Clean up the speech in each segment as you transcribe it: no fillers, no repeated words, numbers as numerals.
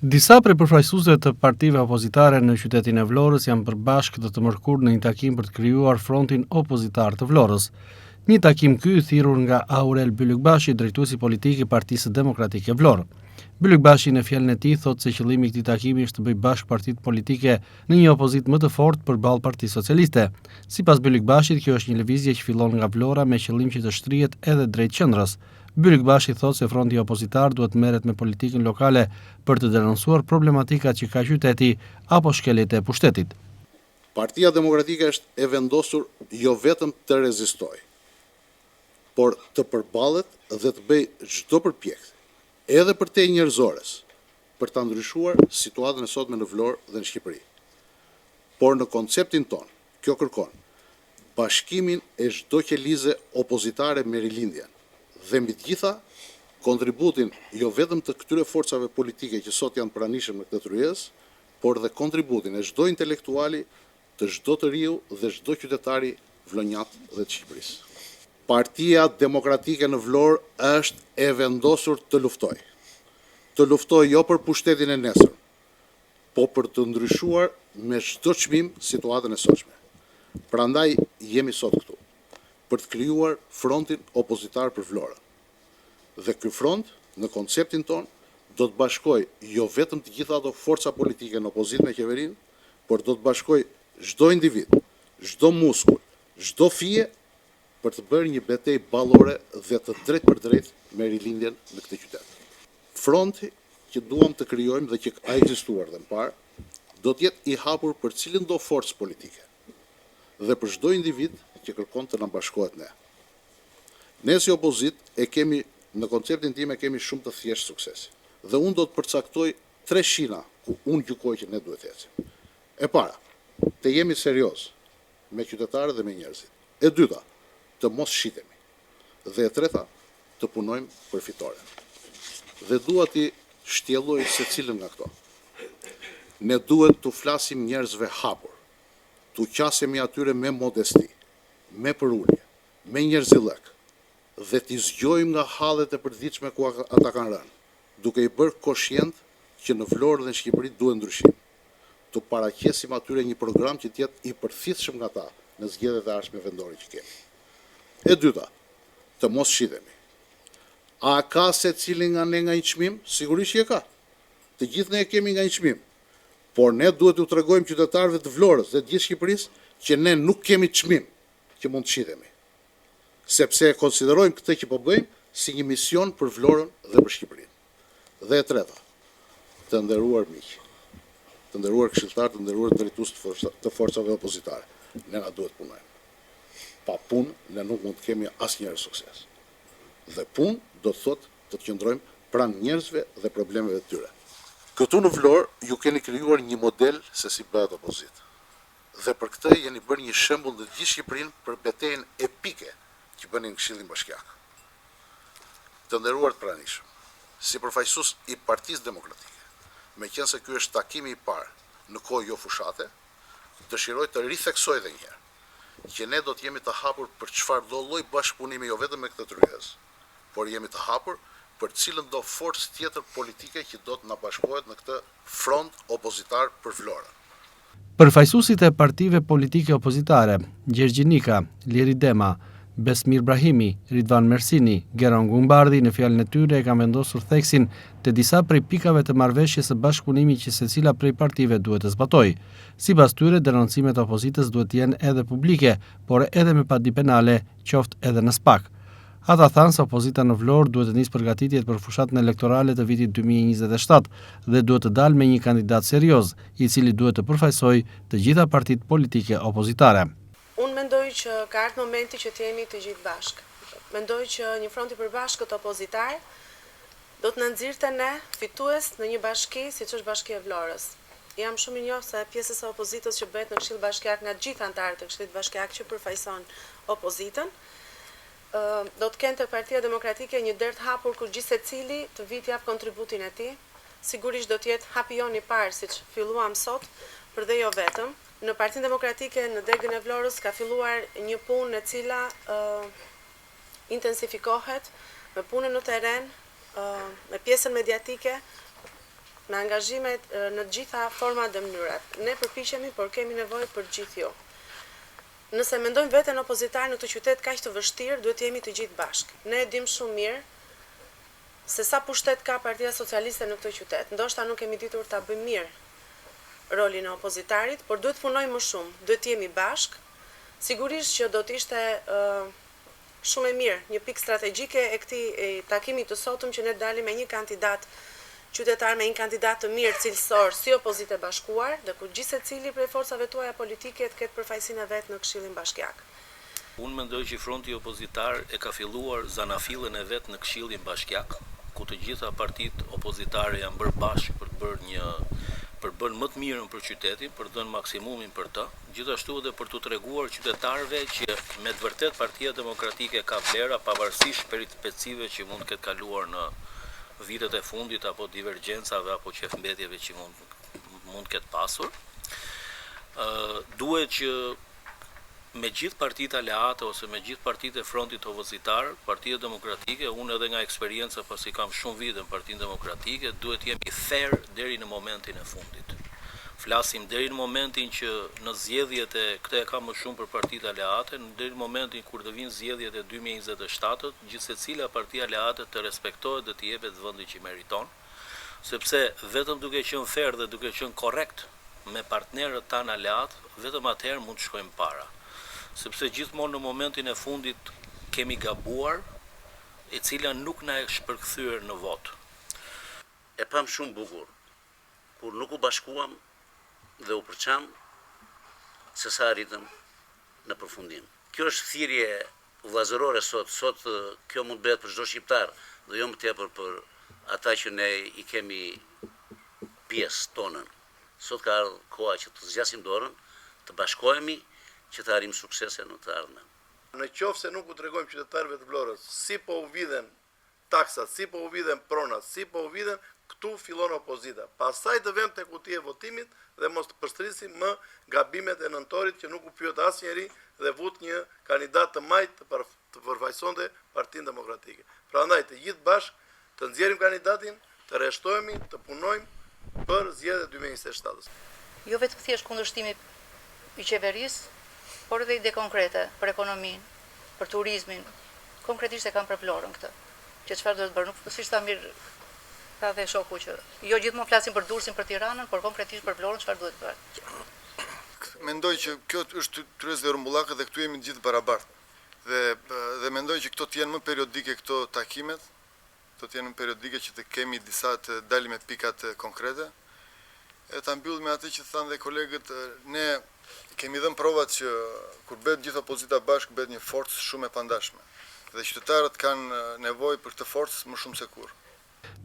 Disa prej përfaqësuesve të partive opozitare në qytetin e Vlorës janë bërë bashkë këtë të mërkurë në një takim për të krijuar frontin opozitar të Vlorës. Një takim ky i thirrur nga Aurel Bylykbashi, drejtuesi politik i Partisë Demokratike Vlorë. Bylykbashi në fjalën e tij thotë se qëllimi i këtij takimi është të bëjë bashkë partitë politike në një opozitë më të fortë përballë Partisë Socialiste. Sipas Bylykbashit, kjo është një lëvizje që fillon nga Vlora me qëllim që të shtrihet edhe drejt qendrës. Bylykbashi thotë se fronti opozitar duhet të merret me politikën lokale për të denoncuar problematikat që ka qyteti apo shkeljet e pushtetit. Partia Demokratike është e vendosur jo vetëm të rezistojë, por të përballet dhe të bëjë çdo përpjekje, edhe përtej njerëzores, për ta ndryshuar situatën e sotme në Vlorë dhe në Shqipëri. Por në konceptin tonë, kjo kërkon bashkimin e çdo qelize opozitare me Rilindjen dhe mbi të gjitha kontributin jo vetëm të këtyre forcave politike që sot janë të pranishëm në këtë tryezë, por dhe kontributin e çdo intelektuali, të çdo të riu dhe çdo qytetari vlonjat dhe të Shqipërisë. Partia Demokratike në Vlorë është e vendosur të luftojë. Të luftojë jo për pushtetin e nesërm, po për të ndryshuar me çdo çmim situatën e sotshme. Prandaj jemi sot këtu, për të krijuar frontin opozitar për Vlorën. Dhe ky front, në konceptin tonë, do të bashkojë jo vetëm të gjitha ato forca politike në opozitë me qeverinë, por do të bashkojë çdo individ, çdo muskull, çdo fije për të bërë një betejë ballore dhe të drejtpërdrejtë me Rilindjen në këtë qytet. Fronti që duam të krijojmë dhe që ka ekzistuar dhe më parë, do të jetë i hapur për cilëndo forcë politike dhe për çdo individ që kërkon të na bashkohet ne. Ne si opozitë e kemi në konceptin tim e kemi shumë të thjeshtë suksesin. Dhe unë do të përcaktoj tre shina ku unë gjykoj që ne duhet të ecim. E para, të jemi seriozë me qytetarët dhe me njerëzit. E dyta, të mos shitemi. Dhe e treta, të punojmë për fitoren. Dhe dua t'i shtjelloj secilën nga këto. Ne duhet t'u flasim njerëzve hapur, t'u qasemi atyre me modesti, me përulje, me njerëzillëk dhe t'i zgjojmë nga hallet e përditshme ku ata kanë rënë, duke i bërë koshient që në Vlorë dhe në Shqipëri duhet ndryshim. T'u paraqesim atyre një program që të jetë i përthithshëm nga ta në zgjedhjet e ardhshme vendore që kemi. E dyta, të mos shitemi. A ka secili nga ne nga një çmim? Sigurisht që e ka. Të gjithë ne e kemi nga një çmim. Por ne duhet t'u tregojmë qytetarëve të Vlorës dhe të gjithë Shqipërisë që ne nuk kemi çmim që mund të shitemi. Sepse e konsiderojmë këtë që po bëjmë si një mision për Vlorën dhe për Shqipërinë. Dhe e treta, të nderuar miq, të nderuar këshilltarë, të nderuar drejtues të forcave opozitare, ne na duhet të punojmë. Pa punë ne nuk mund të kemi asnjëherë sukses. Dhe punë do të thotë të qëndrojmë pranë njerëzve dhe problemeve të tyre. Këtu në Vlorë ju keni krijuar një model se si bëhet opozitë. Dhe për këtë jeni bërë një shembull në gjithë Shqipërinë për betejën epike që bëni në Këshillin Bashkiak. Të nderuar të pranishëm, si përfaqësues i Partisë Demokratike, meqenëse ky është takimi i parë në kohë jo fushate, dëshiroj të ritheksoj edhe një herë që ne do të jemi të hapur për çfarëdo lloj bashkëpunimi jo vetëm me këtë tryezë, por jemi të hapur për cilëndo forcë tjetër politike që do të na bashkohet në këtë front opozitar për Vlorën. Përfaqësuesit e partive politike opozitare, Gjergji Nika, Liri Dema, Besmir Brahimi, Ridvan Mersini, Geron Gungëbardhi në fjalën e tyre e kanë vendosur theksin te disa prej pikave të marrëveshjes së bashkëpunimit që secila prej partive duhet të zbatojë. Sipas tyre, denoncimet e opozitës duhet të jenë edhe publike, por edhe me padi penale, qoftë edhe në SPAK. Ata thanë se opozita në Vlorë duhet të nisë përgatitjet për fushatën elektorale të vitit 2027 dhe duhet të dalë me një kandidat serioz, i cili duhet të përfaqësojë të gjitha partitë politike opozitare. Unë mendoj që ka ardhur momenti që të jemi të gjithë bashkë. Mendoj që një front i përbashkët opozitar do të na nxirrte ne fitues në një bashki siç është Bashkia e Vlorës. Jam shumë mirënjohëse pjesës së opozitës që bëhet në Këshill Bashkiak nga të gjithë anëtarët e Këshillit Bashkiak që përfaqëson opozitën. Do të kenë te Partia Demokratike një derë të hapur ku gjithsecili të vijë të japë kontributin e tij. Sigurisht do të jetë hapi jonë i parë siç filluam sot, por dhe jo vetëm. Në Partinë Demokratike në degën e Vlorës ka filluar një punë e cila intensifikohet me punën në terren, me pjesën mediatike. me angazhimet në të gjitha format dhe mënyrat. Ne përpiqemi, por kemi nevojë për të gjithë ju. Nëse mendojmë veten opozitar në këtë qytet kaq të vështirë, duhet të jemi të gjithë bashkë. Ne e dimë shumë mirë se sa pushtet ka Partia Socialiste në këtë qytet. Ndoshta nuk kemi ditur ta bëjmë mirë rolin e opozitarit, por duhet të punojmë më shumë, duhet të jemi bashkë. Sigurisht që do të ishte Shumë e mirë, një pikë strategjike e këtij takimi të sotëm që ne të dalim me një kandidat qytetar, me një kandidat të mirë, cilësor, si opozitë e bashkuar dhe ku gjithsecili prej forcave tuaja politike të ketë përfaqësinë e vet në Këshillin Bashkiak. Unë mendoj që fronti opozitar e ka filluar zanafillën e vet në Këshillin Bashkiak, ku të gjitha partitë opozitare janë bërë bashkë për të bërë një për të bërë më të mirën për qytetin, për të dhënë maksimumin për të. Gjithashtu edhe për t'u treguar qytetarëve që me të vërtetë Partia Demokratike ka vlera pavarësisht peripecive që mund të ketë kaluar në vitet e fundit apo divergjencave apo qejfmbetjeve që mund mund të ketë pasur. Duhet që me gjithë partitë aleate ose me gjithë partitë e frontit opozitar, Partia Demokratike, unë edhe nga eksperienca pasi kam shumë vite në Partinë Demokratike, duhet të jemi fair deri në momentin e fundit. Flasim deri në momentin që në zgjedhjet e, këtë e kam më shumë për partitë aleate, deri në momentin kur të vijnë zgjedhjet e 2027-ët, gjithsecila parti aleate të respektohet dhe të jepet vendi që meriton, sepse vetëm duke qenë fair dhe duke qenë korrekt me partnerët tanë aleatë, vetëm atëherë mund të shkojmë para. Sepse gjithmonë në momentin e fundit kemi gabuar, e cila nuk na është përkthyer në votë. E pamë shumë bukur kur nuk u bashkuam dhe u përçamë se sa arritëm në përfundim. Kjo është thirrje vëllazërore sot, sot kjo mund të bëhet për çdo shqiptar dhe jo më tepër për ata që ne i kemi pjesë tonën. Sot ka ardhur koha që të zgjasim dorën, të bashkohemi që të arrijmë suksese në të ardhmen. Në qoftë se nuk u tregojmë qytetarëve të Vlorës si po u vidhen taksat, si po u vidhen pronat, si po u vidhen, këtu fillon opozita. Pastaj të vemë te kutia e votimit dhe mos të përsërisim më gabimet e nëntorit që nuk u pyet asnjeri dhe vutë një kandidat të majtë të të përfaqësonte Partinë Demokratike. Prandaj të gjithë bashkë të nxjerrim kandidatin, të rreshtohemi, të punojmë për zgjedhjet e 2027-ës. Jo vetëm thjesht kundërshtimi i qeverisë, por edhe ide konkrete për ekonominë, për turizmin, konkretisht e kam për Vlorën këtë, që çfarë duhet bërë, nuk siç tha mirë tha dhe shoku që jo gjithmonë flasim për Durrësin, për Tiranën, por konkretisht për Vlorën çfarë duhet bërë. Mendoj që kjo është tryezë e rrumbullakët dhe këtu jemi të gjithë barabartë. Dhe dhe mendoj që këto të jenë më periodike këto takimet, do të jenë më periodike që të kemi disa të dalim me pikat konkrete. E ta mbyll me atë që thanë dhe kolegët, ne kemi dhënë provat që kur bëhet gjithë opozita bashkë bëhet një forcë shumë e pandashme. Dhe qytetarët kanë nevojë për këtë forcë më shumë se kurrë.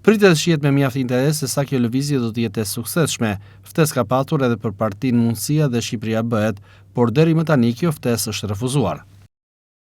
Pritet të shihet me mjaft interes se sa kjo lëvizje do të jetë e suksesshme. Ftesë ka patur edhe për partinë Mundësia dhe Shqipëria Bëhet, por deri më tani kjo ftesë është refuzuar.